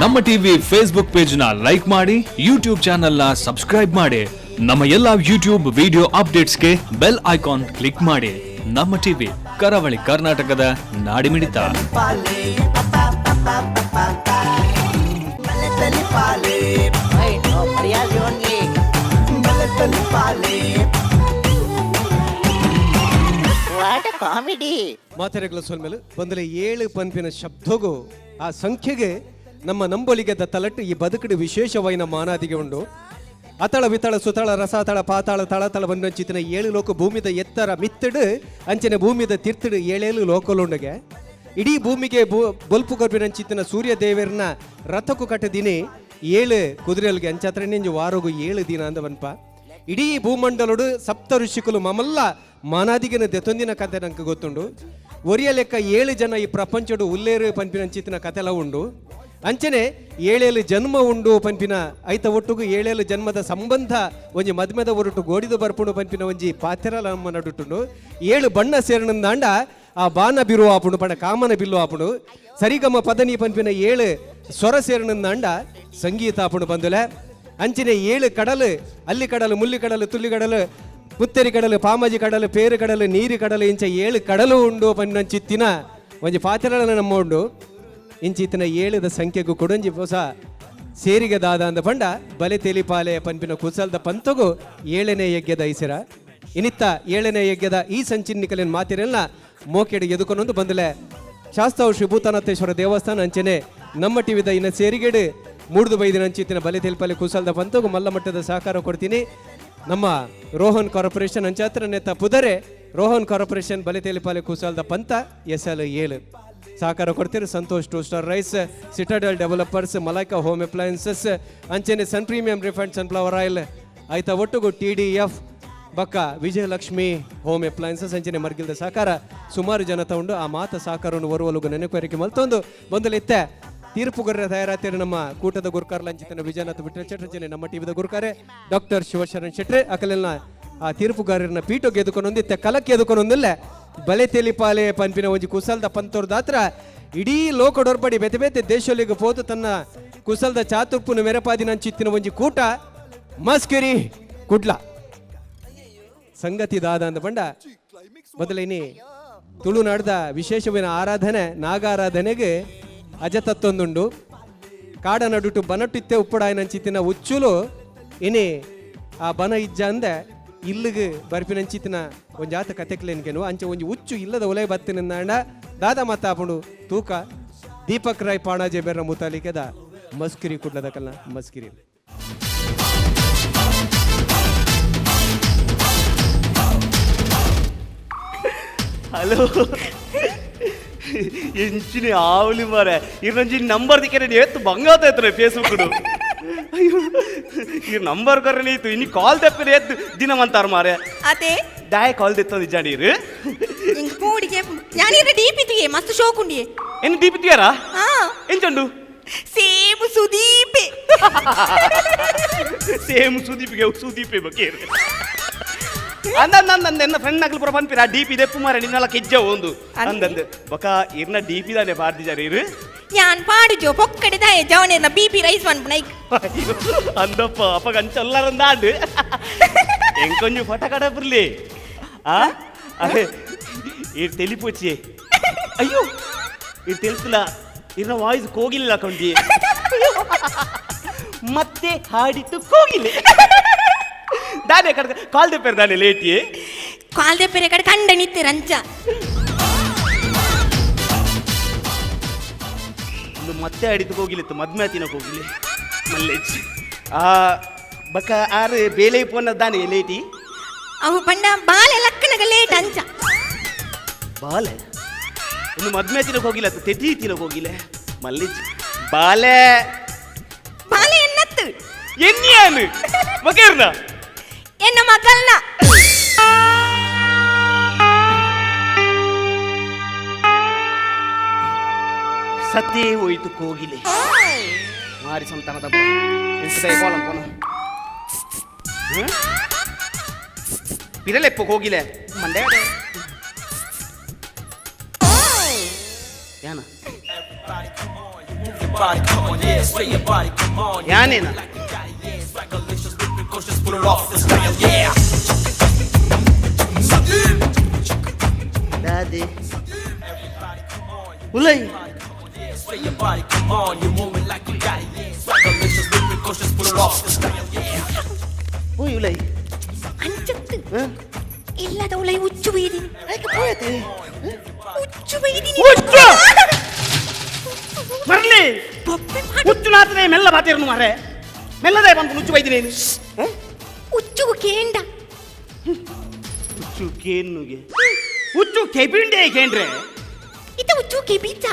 ನಮ್ಮ TV Facebook page ನ like ಮಾಡಿ, ಯೂಟ್ಯೂಬ್ ಚಾನೆಲ್ ನ ಸಬ್ಸ್ಕ್ರೈಬ್ ಮಾಡಿ. ನಮ್ಮ ಎಲ್ಲಾ ಯೂಟ್ಯೂಬ್ ವಿಡಿಯೋ ಅಪ್ಡೇಟ್ಸ್ಗೆ ಬೆಲ್ ಐಕಾನ್ ಕ್ಲಿಕ್ ಮಾಡಿ. ನಮ್ಮ ಟಿವಿ, ಕರಾವಳಿ ಕರ್ನಾಟಕದ ನಾಡಿಮಿಡಿತ. What comedy! ಮಾತೆರೆಗಳ ಸೊಲ್ಮೆಲು ಬಂದಲೆ ಏಳು ಪಂಪಿನ ಶಬ್ದಗೂ ಆ ಸಂಖ್ಯೆಗೆ ನಮ್ಮ ನಂಬೊಲಿಗೆದ ತಲಟ್ಟು ಈ ಬದುಕಡು ವಿಶೇಷವಾಯಿನ ಮಾನಾದಿಗೆ ಉಂಡು. ಅತಳ ವಿತಳ ಸುತಳ ರಸಾತಳ ಪಾತಾಳ ತಳತಳ ಬಂದಂಚಿತಿನ ಏಳು ಲೋಕ ಭೂಮಿದ ಎತ್ತರ ಮಿತ್ತಡು ಅಂಚನೆ ಭೂಮಿದ ತಿರ್ತಡು ಏಳೇಳು ಲೋಕಲುಂಡುಗೆ. ಇಡೀ ಭೂಮಿಗೆ ಬೊಲ್ಪು ಕೊರ್ಪಿನಂಚಿತ್ತಿನ ಸೂರ್ಯ ದೇವರನ್ನ ರಥಕ್ಕೂ ಕಟ್ಟದಿನಿ ಏಳು ಕುದುರೆಲ್ಗೆ ಅಂಚಾತ್ರ ನಿಂಜು ವಾರೋಗು 7 ದಿನ ಅಂದ ಬನ್ಪ. ಇಡೀ ಭೂಮಂಡಲಡು ಸಪ್ತ ಋಷಿಕುಲು ಮಮಲ್ಲ ಮಾನಾದಿಗಿನ ದೆತೊಂದಿನ ಕತೆ ನಂಗೆ ಗೊತ್ತುಂಡು. ಒರಿಯ ಲೆಕ್ಕ ಏಳು ಜನ ಈ ಪ್ರಪಂಚಡು ಉಲ್ಲೇರು ಪನ್ಪಿನಂಚಿತ್ತಿನ ಕತೆಲ ಉಂಡು. ಅಂಚನೆ ಏಳೇಳು ಜನ್ಮ ಉಂಡು ಪನ್ಪಿನ ಐತ ಒಟ್ಟುಗು ಏಳೇಳು ಜನ್ಮದ ಸಂಬಂಧ ಒಂಜಿ ಮದ್ಮೆದ ಒರಟು ಗೋಡಿದು ಬರ್ಪುಂಡು ಪನ್ಪಿನ ಒಂಜಿ ಪಾತೆರಲ ನಮ್ಮ ನಡುಟುಂಡು. ಏಳು ಬಣ್ಣ ಸೇರಣಂದಾಂಡ ಆ ಬಾನ ಬಿರು ಆಪುಂಡು ಪಂಡ ಕಾಮನ ಬಿಲ್ಲು ಆಪುಂಡು. ಸರಿಗಮ ಪದನಿ ಪನ್ಪಿನ ಏಳು ಸ್ವರ ಸೇರಣಂದಾಂಡ ಸಂಗೀತ ಆಪುಂಡು ಬಂದುಲೆ. ಅಂಚನೆ ಏಳು ಕಡಲು, ಅಲ್ಲಿ ಕಡಲು, ಮುಲ್ಲಿ ಕಡಲು, ತುಲ್ಲಿ ಕಡಲು, ಪುತ್ತರಿ ಕಡಲು, ಪಾಮಜಿ ಕಡಲು, ಪೇರು ಕಡಲು, ನೀರು ಕಡಲು, ಇಂಚ ಏಳು ಕಡಲು ಉಂಡು ಪನ್ನಂಚಿತ್ತಿನ ಒಂಜಿ ಪಾತೆರಲ ನಮ್ಮ ಉಂಡು. ಇಂಚಿತ್ತಿನ ಏಳುದ ಸಂಖ್ಯೆಗೂ ಕೊಡೊಂಜಿ ಹೊಸ ಸೇರಿಗೆ ದಾದ ಅಂದ ಪಂಡ ಬಲೆ ತೆಲಿಪಾಲೆ ಪನ್ಪಿನ ಕುಸಲ್ದ ಪಂತಗು ಏಳನೇ ಯಜ್ಞದ ಐಸಿರ. ಇನಿತ್ತ ಏಳನೇ ಯಜ್ಞದ ಈ ಸಂಚಿನ್ನಿಕಲಿನ ಮಾತಿರೆಲ್ಲ ಮೋಕೆಡು ಎದುಕೊನೊಂದು ಬಂದಲೆ ಶಾಸ್ತಾವು ಶ್ರೀ ಭೂತನಾಥೇಶ್ವರ ದೇವಸ್ಥಾನ ಅಂಚನೆ ನಮ್ಮ ಟಿವಿದ ಇನ್ನ ಸೇರಿಗೆಡು ಮೂಡ್ದು ಬೈದಿನ ಅಂಚಿತ್ತಿನ ಬಲೆ ತೆಲಿಪಾಲೆ ಕುಸಲ್ದ ಪಂತಗು ಮಲ್ಲ ಮಟ್ಟದ ಸಹಕಾರ ಕೊಡ್ತೀನಿ. ನಮ್ಮ ರೋಹನ್ ಕಾರ್ಪೊರೇಷನ್ ಅಂಚಾತ್ರ ನೇತ ಪುದರೆ ರೋಹನ್ ಕಾರ್ಪೊರೇಷನ್ ಬಲೆ ತೆಲಿಪಾಲೆ ಕುಸಲ್ದ ಪಂತ ಎಸ್ ಎಲ್ 7 ಸಹಕಾರ ಕೊಡ್ತೀರಿ. Santosh two star rice, Citadel developers, Malaika home appliances, ಅಂಚನೆ ಸನ್ ಪ್ರೀಮಿಯಂ ರಿಫೈಂಡ್ ಸನ್ಫ್ಲವರ್ ಆಯಿಲ್, ಆಯ್ತಾ ಒಟ್ಟುಗು ಟಿಡಿಎಫ್ ಬಕ್ಕ ವಿಜಯಲಕ್ಷ್ಮಿ ಹೋಮ್ ಅಪ್ಲಯನ್ಸಸ್, ಅಂಚನೆ ಮರ್ಗಿಲ್ದ ಸಹಕಾರ ಸುಮಾರು ಜನ ತಗೊಂಡು ಆ ಮಾತ ಸಹಕಾರವನ್ನು ಬರುವಲುಗು ನೆನಪರಿಕೆ ಮಲ್ತೊಂದು ಬಂದಲಿತ್ತೆ ತೀರ್ಪುಗರ ತಯಾರಾತಿರು ನಮ್ಮ ಕೂಟದ ಗುರುಕಾರ ಲಂಚಿತನ ವಿಜಯನಾಥ್ ವಿಠಲ್ ಚಟರ್ಜಿನೆ, ನಮ್ಮ ಟಿವಿದ ಗುರುಕಾರೆ ಡಾಕ್ಟರ್ ಶಿವಶರಣ್ ಶೆಟ್ರೆ ಅಕಲೆಲ್ನ ಆ ತೀರ್ಪುಗಾರರನ್ನ ಪೀಠ ಗೆದ್ದುಕೊಂಡೊಂದಿತ್ತೆ ಕಲಕ್ಕೆ ಎದುಕೊಂಡೊಂದಿಲ್ಲ. ಬಲೆ ತೆಲಿಪಾಲೆ ಪನ್ಪಿನ ಒಂಜಿ ಕುಸಲ್ದ ಪಂತೋರ್ದಾತ್ರ ಇಡೀ ಲೋಕಡೊರ್ಬಡಿ ಬೇತೆ ಬೇತೆ ದೇಶೊಲಿಗೆ ಪೋದು ತನ್ನ ಕುಸಲ್ದ ಚಾತುರ್ಪುನ ಮೆರಪಾದಿನ ಚಿತ್ತಿನ ಒಂಜಿ ಕೂಟ ಮಸ್ಕಿರಿ ಕುಡ್ಲ. ಸಂಗತಿ ದಾದ ಅಂದ ಪಂಡ ಮೊದಲೇನಿ ತುಳುನಾಡ್ದ ವಿಶೇಷವಿನ ಆರಾಧನೆ ನಾಗಾರಾಧನೆಗೆ ಅಜತತ್ತೊಂದುಂಡು. ಕಾಡ ನಡುಟು ಬನಟ್ಟಿತ್ತೆ ಉಪ್ಪುಡಾಯನಂಚಿತ್ತಿನ ಉಚ್ಚುಲು ಇನಿ ಆ ಬನ ಇಜ್ಜ ಅಂದೆ ಇಲ್ಲಿಗೆ ಬರ್ಪಿನಂಚಿತ್ತಿನ ಒಂಜಾತ ಕತೆಕ್ಲೇನ್ಕೆನು. ಅಂಚೆ ಒಂಜಿ ಉಚ್ಚು ಇಲ್ಲದ ಒಲೆ ಬತ್ತಿನಿಂದಾಂಡ ದಾದ ಮತ್ತಾಪುಂಡು ತೂಕ. ದೀಪಕ್ ರಾಯ್ ಪಾಣಾಜೆ ಬೆರ್ರ ಮುತಾಲಿಕೆದ ಮಸ್ಕಿರಿ ಕುಡ್ಲದ ಕಲ್ಲ ಮಸ್ಕಿರಿ. ಹಲೋ, ಎಂಚಿನ ಆವಲಿ ಮಾರೆ! ಇರ್ ನಂಬರ್ ದಿಕ್ಕರೆ ಏತ್ ಬಂಗಾತ ಇತ್ತು ಫೇಸ್ಬುಕ್. ಅಯ್ಯೋ, ಈ ನಂಬರ್ ಕೊರ್ರೆ ನೀತು ಇನ್ನು ಕಾಲ್ ತೆಪ್ಪರೆ ಏತ್ ದಿನ ಮಂತಾರ ಮಾರೆ. ಅದೇ. ದಾಯ ಕಾಲ್ ದೆತ್ತೊಂದು ಇಜ್ಜಾಂಡಿ ಇರು? ಇಂಕ್ ಪೂಡಿಗೆ ಯಾನಿರ ಡೀಪಿ ತುಯೆ, ಮಸ್ತ್ ಶೋಕ್ ಉಂಡಿಯೆ. ಎನ್ನು ದೀಪ ತುಯಾರಾ? ಹಾ. ಎಂಚುಂಡು? ಸೇಮ್ ಸುದೀಪೆ. ಸೇಮ್ ಸುದೀಪ್ಗೆ ಸುದೀಪೆ ಬಕೇರು ಅಂದ ಅಂದ ಎನ್ನ ಫ್ರೆಂಡ್ ನಕಲು ಪುರ ಪನ್ಪಿರ ಡಿಪಿ ದೆಪ್ಪು ಮಾರೆ, ನಿನ್ನೆಲ್ಲ ಕೆಜ್ಜ ಒಂದು. ಅಂದಂದು ಬಕ ಇರ್ನ ಡಿಪಿ ದಾನೆ ಪಾರ್ದಿಜಾರ ಇರು? ಯಾನ್ ಪಾಡುಜೋ ಪೊಕ್ಕಡೆ ದಾಯ ಜವನೇರ್ನ ಬಿಪಿ ರೈಸ್ ಮನ್ಪುನ ಐಕ್. ಅಯ್ಯೋ, ಅಂದಪ್ಪ ಅಪ್ಪ ಕಂಚೊಲ್ಲರಂದಾಂಡು ಎಂಕೊಂಜು ಫಟ ಕಡ ಬುರ್ಲಿ. ಆ ಅರೆ ಇರ್ ತೆಲಿಪೋಚಿ. ಅಯ್ಯೋ, ಇರ್ ತೆಲ್ತಲ ಇರ್ನ ವಾಯ್ಸ್ ಕೋಗಿಲ್ಲ ಕೊಂಡಿ ಮತ್ತೆ ಹಾಡಿತ್ತು ಕೋಗಿಲೆ ದಾನೆ ಕಡ್ಕ ಕಾಲ್ ದೆಪ್ಪೇರ್ ದಾನೆ ಲೇಟಿ. ಕಾಲ್ ದೆಪ್ಪೆರೆ ಕಡೆ ಕಂಡ ನಿತ್ತೆರ್ ಅಂಚ. ಒಂದು ಮತ್ತೆ ಆಡಿತು ಕೋಗಿಲಿತ್ತು ಮದ್ಮೆ ತಿನ ಕೋಗಿಲೆ ಮಲ್ಲೇಜ್ ಆ ಬಕ ಆರು ಬೇಲೆ ಪೋನ ದಾನೆ ಲೇಟಿ. ಅವು ಪಂಡ ಬಾಲೆ ಲಕ್ಕನಗ ಲೇಟ್ ಅಂಚ. ಬಾಲೆ ಒಂದು ಮದ್ಮೆ ತಿನ್ನಕ್ ಹೋಗಿಲ್ಲ, ತೆತಿ ತಿನ್ನಕ್ ಹೋಗಿಲ್ಲ ಮಲ್ಲಿಜ್ ಬಾಲೆ. ಬಾಲೆ ಎನ್ನತ್ತು. ಎನ್ನಿಯಾನು ಬಕೇರ್ನ? ಎನ್ನ ಮಗಲ್ನ. ಸತ್ತೇ ಹೋಯ್ತು ಕೋಗಿಲೆ ಮಾರಿ ಸಂತಾನದ ಪೋಲಂ ಪೋನ ಪಿರಲೆಪ್ಪ ಕೋಗಿಲೆ ಮಂಡೆ ಯಾನ. ಯಾನೇನ ದಾದಿ ಉಲೈ ಓಯ್ ಉಲೈ ಅಂಚತ್ತು ಇಲ್ಲದ ಉಲೈ ಉಚ್ಚು ಬೈದಿನಿ. ಪೋಯತೆ ಉಚ್ಚು ಬೈದಿನಿ. ಉಚ್ಚು! ಬರ್ಲಿ. ಬೊಬ್ಬೆ ಮಾಡು. ಹುಚ್ಚು ನಾತನೆ ಮೆಲ್ಲ ಬಾತಿರ್ನು ಮಾರೆ, ಮೆಲ್ಲದೆ ಬಂದು ಹುಚ್ಚು ಬೈದಿನಿ. ಉಚ್ಚು ಕೇಂಡ. ಹುಚ್ಚು ಕೇನ್ನುಗೆ ಹುಚ್ಚು ಕೆಬಿಂಡೆ ಕೇಂದ್ರೆ. ಇತ ಉಚ್ಚು ಕೆಬೀಚ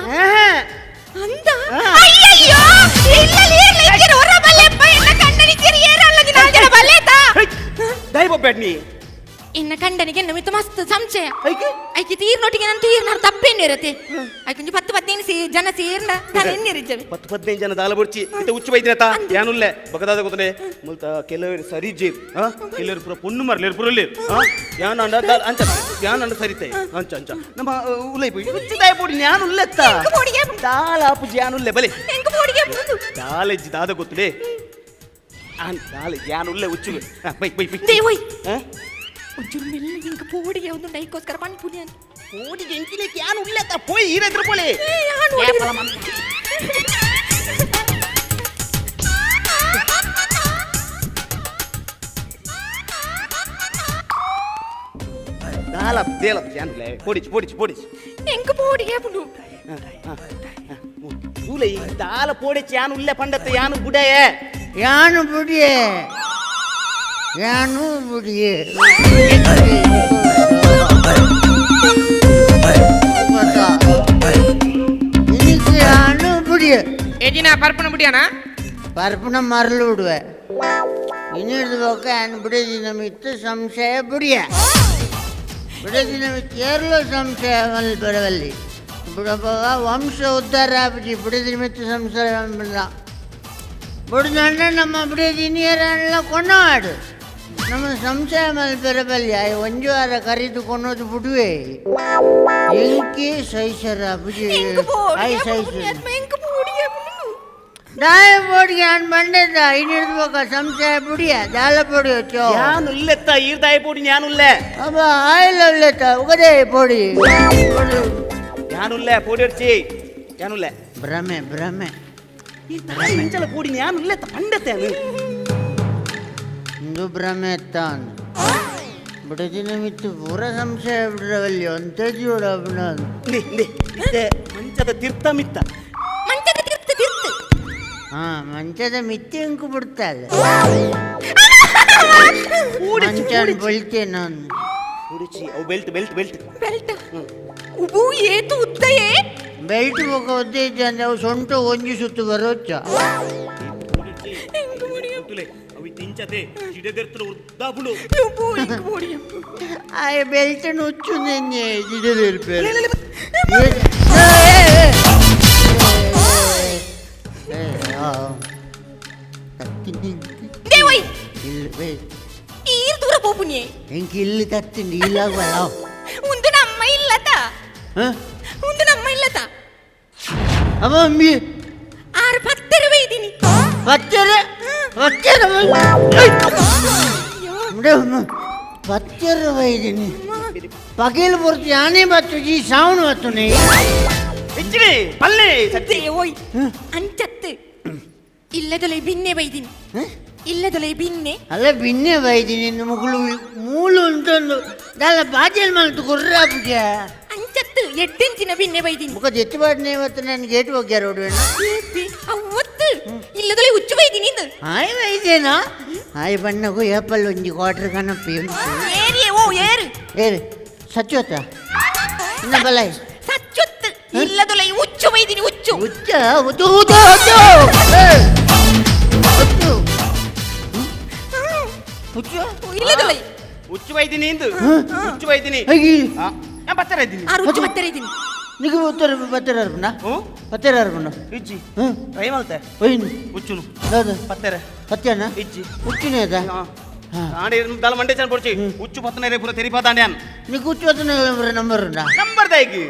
ಅಂದ. ಹಾ. ಅಯ್ಯಯ್ಯೋ, ಇಲ್ಲಲ್ಲಿ ಏರ್ಲ ಇದ್ದೀರ, ಹೊರ ಬಲ್ಲೆಪ್ಪ, ಎನ್ನ ಕಂಡನಿದ್ದೀರಿ, ಏರಲ್ಲ ದಿನ ಆಲ್ಜನ ಬಲ್ಲೇತಾ? ದೈ ಬೊಬ್ಬೆಟ್ ನೀ. ಎನ್ನ ಕಂಡನಿಗೆ ಎನ್ನ ಮಿತ್ತು ಮಸ್ತ್ ಸಂಶಯ. ಐಕೆ? ಐಕೆ ತೀರ್ನೊಟ್ಟಿಗೆ ನಾನು ತೀರ್ನಾರು ತಪ್ಪೇನು ಇರತ್ತೆ. ಐಕೊಂಜಿ 10-15 ಜನ ಸೇರ್ನ ನಾನು ಎನ್ನಿರಿಜ್ಜವೆ. 10-15 ಜನ ದಾಲ ಬುರ್ಚಿ ಇತ್ತ ಹುಚ್ಚು ಬೈದಿನತ ಯಾನುಲ್ಲೆ ಬಗದಾದ ಗೊತ್ತಲೆ ಮುಲ್ತ ಕೆಲವರು ಸರಿ ಜೀರ್, ಕೆಲವರು ಪೂರ ಪೊಣ್ಣು ಮರ್ಲೇರು ಪುರಲ್ಲೇರು. ಯಾನ್ ಅಂಡ ಅಂಚ ಯಾನ್ ಅಂಡ ಸರಿತೆ ಅಂಚ ಅಂಚ ನಮ್ಮ ಉಲೈ ಪೋಯಿ ಹುಚ್ಚು ದಾಯ ಪೋಡಿ ಯಾನ್ ಉಲ್ಲೆತ್ತ. ಎಂಕ್ ಪೋಡಿಗೆ? ದಾಲ ಆಪುಜಿ ಯಾನ್ ಉಲ್ಲೆ ಬಲೆ. ಎಂಕ್ ಪೋಡಿಗೆ ಪುಂದು? ದಾಲೆಜ್ಜಿ ದಾದ ಗೊತ್ತಲೆ ಆನ್ ದಾಲ ಯಾನ್ ಉಲ್ಲೆ ಹುಚ್ಚು ಬೈ ಬೈ ಬೈ. ದೇವೋಯ್. ಆ? ಒಂಚೂರು ಮೆಲ್ಲ ಎಂಕ್ ಪೋಡಿಗೆ ಒಂದು ಡೈಕೋಸ್ಕರ ಪನ್ಪುನಿ ಅಂತ. ಪೋಡಿಗೆ ಎಂಕಿಲೇಕ್ ಯಾನ್ ಉಲ್ಲೆತ್ತ ಪೋಯಿ ಈರೆದ್ರು ಪೋಲೆ. ಏ, ಯಾನ್ ಓಡಿಗೆ? ದಾಲ ದೇಲ ಯಾನ್ ಉಲ್ಲೆ ಪೋಡಿಚ್ ಪೋಡಿಚ್ ಪೋಡಿಚ್. ಎಂಕ್ ಪೋಡಿಗೆ ಪುಂಡು? ಉಲೆ ದಾಲ ಪೋಡಿಚ್ ಯಾನ್ ಉಲ್ಲೆ ಪಂಡತ್ತ ಯಾನು ಬುಡಯೆ. ಯಾನು ಬುಡಿಯೆ, ಯಾನು ಬುಡಿಯೆ. இன்னைக்கு யானு ಬುಡಿಯೆ. ಏಜಿನ ಪರ್ಪಣ ಬಿಡಿಯಾನ? ಪರ್ಪಣ ಮರಳು ಬಿಡುವೆ. ಇನ್ನಿಡ್ದು ಬೊಕ್ಕ ಯಾನು ಬಿಡದಿ ನಮಿತ್ತು ಸಂಶಯ ಬುಡಿಯ. ಬಿಡದಿ ನಮಿತ್ತು ಏರ್ಲೋ ಸಂಶಯ ಬರವಲ್ಲಿ ಬಿಡಬಾಗ ವಂಶ ಉದ್ಧಾರ ಆಪುಜಿ. ಬಿಡದಿ ಮಿತ್ತು ಸಂಶಯ ಬಿಡ ಬುಡ್ದಂಡ ನಮ್ಮ ಬಿಡದಿ ನೀರಲ್ಲ ಕೊನವಾಡು ನಮ್ಮ ಸಂಶಯ ಮೇಲೆ ಬರಬಲ್ಲಿ. ಆಯ್ ಒಂಜು ವಾರ ಕರಿದು ಕೊನೋದು ಬಿಡುವೆ. ಎಂಕಿ ಸೈಸರ ಬುಜಿ. ಎಂಕ್ ಪೋಡಿಗೆ I ಪುಂಡು? ಸೈಸರ. ಪುಣ್ಯಾತ್ಮ, ಎಂಕ್ ಪೋಡಿಗೆ ಪುಂಡು? ದಾಯ ಬೋಡಿಗೆ ಅನ್ ಬಂಡೆದ ಇನ್ನಿಡ್ದು ಬೊಕ್ಕ ಸಂಶಯ ಬುಡಿಯ ದಾಲ ಪೊಡಿ ಚೋ. ಯಾನ್ ಉಲ್ಲೆತ್ತ ಈರ್ ದಾಯ ಪೋಡಿ ಯಾನ್ ಉಲ್ಲೆ. ಅಬ್ಬ ಆಯ್ಲ ಉಲ್ಲೆತ್ತ ಉಗದೆ ಪೊಡಿ. ಯಾನ್ ಉಲ್ಲೆ ಪೋಡಿ ಅಡ್ಚಿ ಯಾನ್ ಉಲ್ಲೆ. ಭ್ರಮೆ ಭ್ರಮೆ. ಈ ತಾಯಿ ಇಂಚಲ ಪೋಡಿ ಯಾನ್ ಉಲ್ಲೆತ್ತ ಪಂಡತ್ತೆ ಯಾನು. ಇಂದು ಭ್ರಮೆ ತಾನು ಬಿಡದಿನ ಮಿತ್ತು ಪೂರ ಸಂಶಯ ಬಿಡ್ರವಲ್ಲಿ ಅಂತೆ ಜೋಡ. ಇಂದೆ ಇಂದೆ ಇತ್ತೆ ಮಂಚದ ತೀರ್ಥ ಮಿತ್ತ. ಮಂಚದ ತಿರ್ತು ತಿರ್ತು. ಹಾ, ಮಂಚದ ಮಿತ್ತಿ ಅಂಕು ಬಿಡ್ತಾಳೆ. ಪೋಡಿಚಿ. ಮಂಚ ಬೊಲ್ತೆ ನಾನು. ಪೋಡಿಚಿ ಅವು ಬೆಲ್ಟ್ ಬೆಲ್ಟ್ ಬೆಲ್ಟ್. ಬೆಲ್ಟ್ ಉಬು ಏತು ಉದ್ದಯೇ. ಬೆಲ್ಟ್ ಬೊಕ ಒದ್ದೆ ಇದ್ದೆ ಅಂದ್ರೆ ಅವು ಸೊಂಟ ಒಂಜಿ ಸುತ್ತು ಬರೋಚ್ಚ. ಎಂಕ್ ಪೋಡಿಗೆ? ಅವಿ ತಿಂಚತೆ ಜಿಡೆದೆರ್ತಲ ಉದ್ದಾಬುಡು. ಉಬು ಎಂಕ್ ಪೋಡಿಗೆ ಪುಂಡು? ಆ ಬೆಲ್ಟ್ ಹುಚ್ಚು ನಿನ್ನೆ ಜಿಡದಿರ್ಪೇರು. ದೇವೋಯ್. ಈರ್ ದೂರ ಪೋಪುನಿಯೆ. ಎಂಕ್ ಇಲ್ಲಿ ತತ್ತಿಂಡಿ ಇಲ್ಲಾಗಲ್ಲ. ಉಂದು ನಮ್ಮ ಇಲ್ಲತ. ಉಂದು ನಮ್ಮ ಇಲ್ಲತ. ಅಮ್ಮ ಅಮ್ಮಿ. ಆರು ಪತ್ತೆರೆ ಬೈದಿನಿ. ಪತ್ತೆರೆ ಪತ್ತೆರೆ ಪತ್ತೆರೆ ಬೈದಿನಿ. ಪಗೇಲ್ ಪೊರ್ತು ಯಾನೇ ಬತ್ತು ಈ ಸಾವಣ ಬತ್ತು ನೀ. ಇಚ್ಚಿನಿ ಪಲ್ಲೆ ಸತ್ತಿ. ದೇವೋಯ್, ಅಂಚತ್ತು ಇಲ್ಲದೊಲೆ ಬಿನ್ನೆ ಬೈದಿನಿ. ಇಲ್ಲದೊಲೆ ಬಿನ್ನೆ. ಅಲ್ಲ ಬಿನ್ನೆ ಬೈದಿನಿ ಮುಗುಳು ಮೂಲು ಉಂಟೊಂದು ದಾಲ ಬಾಜಲ್ ಮಲ್ತು ಕುರ್ರಾಪುಜ. ಅಂಚತ್ತು ಎಡ್ಡೆಂಚಿನ ಬಿನ್ನೆ ಬೈದಿನಿ. ಮುಖ ಎತ್ತು ಬಾಡ್ನೆ ಇವತ್ತು ನಾನು ಗೇಟ್ ಹೋಗ್ಯಾರ ನೋಡುವೆನ. ಅವತ್ತು ಇಲ್ಲದೊಲೆ ಹುಚ್ಚು ಬೈದಿನಿ ಇಂದು. ಆಯ್ ಬೈದೇನಾ ಆಯ್ ಬಣ್ಣಗೂ ಏಪಲ್ ಒಂಜಿ ಕ್ವಾರ್ಟರ್ ಕನಪಿ. ಏರಿಯೇ ಓ ಏರು. ಏರು ಸಚ್ಚೋತ ಇನ್ನ ಬಲೈ. ಸಚ್ಚೊತ್ತು ಇಲ್ಲದೊಲೆ ಹುಚ್ಚು ಬೈದಿನಿ ಹುಚ್ಚು. ಹುಚ್ಚ ಹುಚ್ಚು ಹುಚ್ಚು ಹುಚ್ಚು ಏ, ಹುಚ್ಚು ಹುಚ್ಚು. ಇಲ್ಲದೊಲೆ ಹುಚ್ಚು ಬೈದಿನಿ ಇಂದು ಹುಚ್ಚು ಬೈದಿನಿ. ಹೇಗೆ? ನಾನು ಪತ್ತರ ಇದ್ದೀನಿ. ಆರು ಹುಚ್ಚು ಬತ್ತರ ಇದ್ದೀನಿ. ನಿಗೆ ಉತ್ತರ ಪತ್ತರ ಅರ್ಪಣ. ಹ್ಞೂ. ಪತ್ತರ ಅರ್ಪಣ. ಇಜ್ಜಿ. ಹ್ಞೂ. ಟ್ರೈ ಮಲ್ತೆ. ಒಯ್ನು. ಹುಚ್ಚುನು. ಹೌದು. ಪತ್ತರ. ಪತ್ಯನ. ಇಜ್ಜಿ. ಹುಚ್ಚಿನೇದ. ಹಾ. ಆಂಡೆ ದಲ ಮಂಡೆ ಚನ್ ಪೊರ್ಚಿ ಉಚ್ಚು ಪತ್ತನ ಪೂರ ತೆರಿಪಾತಾಂಡೆ ಅನ್ ನೀ ಉಚ್ಚು ಪತ್ತನ ನಂಬರ್ ಉಂಡಾ ನಂಬರ್ ದಾಯಿಗೆ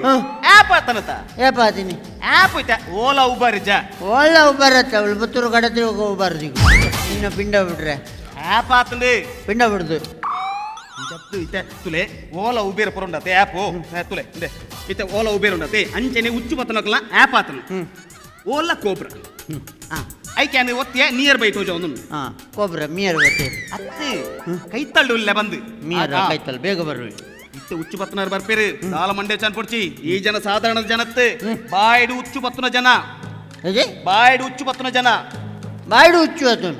ಆಪ್ ಆತನತ ಆಪ್ ಆತಿನಿ ಆಪ್ ಐತ ಓಲಾ ಉಬರ್ ಜ ಓಲಾ ಉಬರ್ ಅತ್ತ ಅವಳು ಪುತ್ತೂರು ಕಡತಿ ಉಬರ್ ದಿಗು ನಿನ್ನ ಪಿಂಡ ಬಿಟ್ರೆ ಆಪ್ ಆತಂದೆ ಪಿಂಡ ಬಿಡ್ದು ಜತ್ತು ಇತ್ತೆ ತುಲೆ ಓಲಾ ಉಬೇರ್ ಪುರಂಡತೆ ಆಪ್ ತುಲೆ ಇಂದೆ ಇತ್ತೆ ಓಲಾ ಉಬೇರ್ ಉಂಡತೆ ಅಂಚನೆ ಉಚ್ಚು ಪತ್ತನಕಲ ಆಪ್ ಆತನ ಓಲಾ ಕೋಬ್ರಾ ಐಕ್ಯಾನೆ ಒತ್ತಿಯ ನಿಯರ್ ಬೈ ತೋಜ ಒಂದು ಕೋಬ್ರಾ ಮಿಯರ್ ಬತ್ತೆ ಅತ್ತೆ ಕೈತಳ್ಳು ಇಲ್ಲ ಬಂದು ಮಿಯರ್ ಕೈತಳ್ಳು ಬೇಗ ಬರುವೆ ಇತ್ತೆ ಉಚ್ಚು ಪತ್ತನರು ಬರ್ಪೇರು ದಾಲ ಮಂಡೆ ಚನ್ ಪೊಡ್ಚಿ ಈ ಜನ ಸಾಧಾರಣ ಜನತ್ತೆ ಬಾಯ್ಡು ಉಚ್ಚು ಪತ್ತನ ಜನ ಬಾಯ್ಡು ಉಚ್ಚು ಪತ್ತನ ಜನ ಬಾಯ್ಡು ಉಚ್ಚು ಆತನು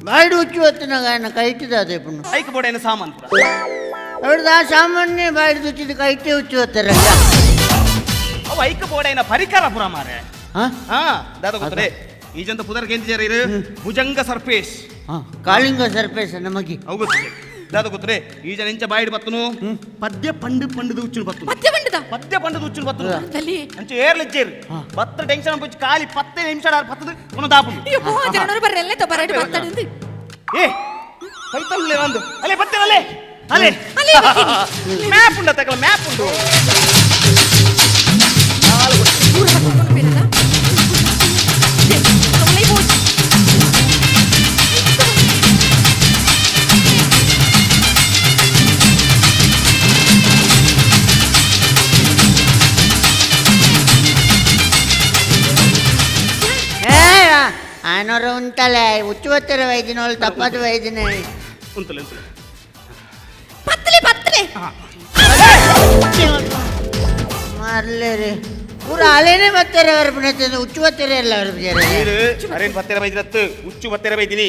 ಬಾಯ್ಡು ಉಚ್ಚು ಆತನಾಗ ఆయన ಕೈಟಿದ ಅದೇ ಪುಣ್ಣ ಐಕ್ ಬೋಡೇನ ಸಾಮಾನು ಪೂರ ಅವ್ರದ್ದು ಆ ಸಾಮಾನ್ಯ ಬಾಯ್ಡು ಉಚ್ಚಿದ ಕೈಟೇ ಉಚ್ಚು ಹತ್ತಾರ ಅವು ಐಕ್ ಬೋಡೇನ ಪರಿಕರ ಪುರ ಮಾರೆ ದಾದ ಗೊತ್ತರೆ ಈ ಜನ ಪುದರ್ ಕೇಂದ್ರ ಇರು ಭುಜಂಗ ಸರ್ಪೇಶ್ ಕಾಳಿಂಗ ಸರ್ಪೇಶ ನಮಗೆ ಅವು ಗೊತ್ತಿದೆ ದಾದ ಗೊತ್ತರೆ ಈ ಜನ ಇಂಚ ಬಾಯ್ಡು ಬತ್ತನು ಪದ್ಯ ಪಂಡು ಪಂಡದ ಉಚ್ಚುನು ಬತ್ತನು ಪದ್ಯ ಪಂಡದ ಪದ್ಯ ಪಂಡದ ಉಚ್ಚುನು ಬತ್ತನು ಅಂಚೆ ಏರ್ಲಜ್ಜೇರು ಬತ್ತ ಟೆನ್ಷನ್ ಪುಚ್ಚು ಖಾಲಿ 10 ನಿಮಿಷ ಪತ್ತದು ಕೊನ ದಾಪು ಅಯ್ಯೋ ಜನರು ಬರ್ರಲ್ಲೇ ತಬರಡು ಬತ್ತಡು ಏ ಕೈತಲ್ಲೇ ಒಂದು ಅಲೆ ಬತ್ತೇವಲೆ ಅಲೆ ಅಲೆ ಮ್ಯಾಪ್ ಉಂಡ ತಕಲ ಮ್ಯಾಪ್ ಉಂಡು ಆನೋರ ಉಂಟಲೆ ಉಚ್ಚು ಬತ್ತರ ವೈದಿನೋಳು ತಪ್ಪದು ವೈದಿನ ಉಂತಲೆ ಉಂತಲೆ ಪತ್ತಲೆ ಪತ್ತಲೆ ಮಾರ್ಲೇ ರೇ ಪೂರ ಅಲೇನೆ ಬತ್ತರ ಬರ್ಪಣೆ ಉಚ್ಚು ಬತ್ತರ ಎಲ್ಲ ಬರ್ಪೇರೆ ಅರೇನ್ ಬತ್ತರ ಬೈದಿರತ್ತು ಉಚ್ಚು ಬತ್ತರ ಬೈದಿನಿ